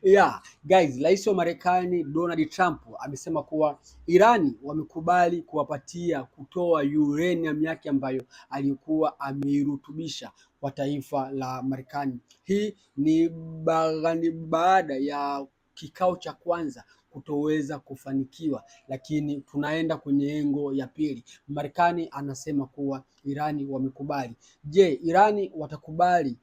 Yeah, guys, Rais wa Marekani Donald Trump amesema kuwa Irani wamekubali kuwapatia kutoa uranium yake ambayo alikuwa ameirutubisha kwa taifa la Marekani. Hii ni baada ya kikao cha kwanza kutoweza kufanikiwa, lakini tunaenda kwenye engo ya pili. Marekani anasema kuwa Irani wamekubali. Je, Irani watakubali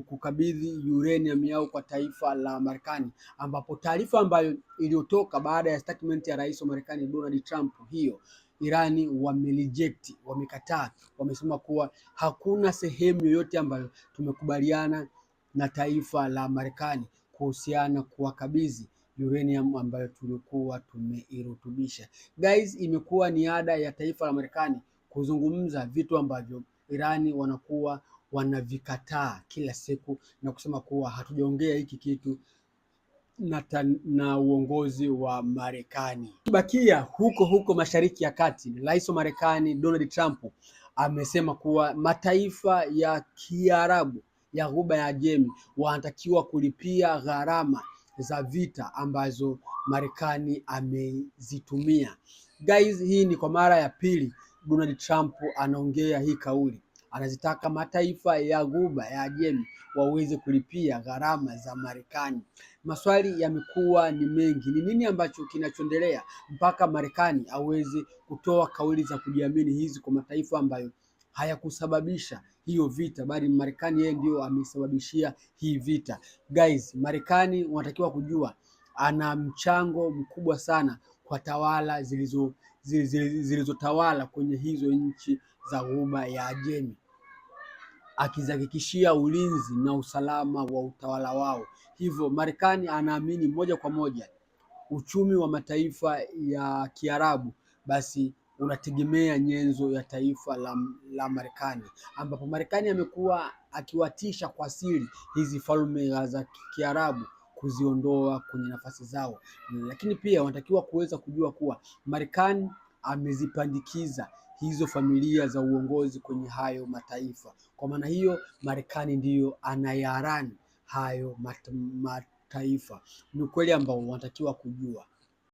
kukabidhi uranium yao kwa taifa la Marekani, ambapo taarifa ambayo iliyotoka baada ya statement ya rais wa Marekani Donald Trump hiyo, Irani wamereject, wamekataa, wamesema kuwa hakuna sehemu yoyote ambayo tumekubaliana na taifa la Marekani kuhusiana kuwakabidhi uranium ambayo tulikuwa tumeirutubisha. Guys, imekuwa ni ada ya taifa la Marekani kuzungumza vitu ambavyo Irani wanakuwa wanavikataa kila siku na kusema kuwa hatujaongea hiki kitu na uongozi wa Marekani. Bakia huko huko Mashariki ya Kati, Rais wa Marekani Donald Trump amesema kuwa mataifa ya Kiarabu ya Ghuba ya Ajemi wanatakiwa kulipia gharama za vita ambazo Marekani amezitumia. Guys, hii ni kwa mara ya pili Donald Trump anaongea hii kauli. Anazitaka mataifa ya Ghuba ya Ajemi waweze kulipia gharama za Marekani. Maswali yamekuwa ni mengi, ni nini ambacho kinachoendelea mpaka Marekani aweze kutoa kauli za kujiamini hizi kwa mataifa ambayo hayakusababisha hiyo vita, bali Marekani yeye ndio amesababishia hii vita. Guys, Marekani wanatakiwa kujua ana mchango mkubwa sana kwa tawala zilizotawala kwenye hizo nchi za Ghuba ya Ajemi, akizihakikishia ulinzi na usalama wa utawala wao. Hivyo Marekani anaamini moja kwa moja uchumi wa mataifa ya Kiarabu basi unategemea nyenzo ya taifa la Marekani, ambapo Marekani amekuwa akiwatisha kwa siri hizi falme za Kiarabu kuziondoa kwenye nafasi zao, lakini pia wanatakiwa kuweza kujua kuwa Marekani amezipandikiza hizo familia za uongozi kwenye hayo mataifa. Kwa maana hiyo, Marekani ndiyo anayarani hayo mataifa. Ni ukweli ambao wanatakiwa kujua.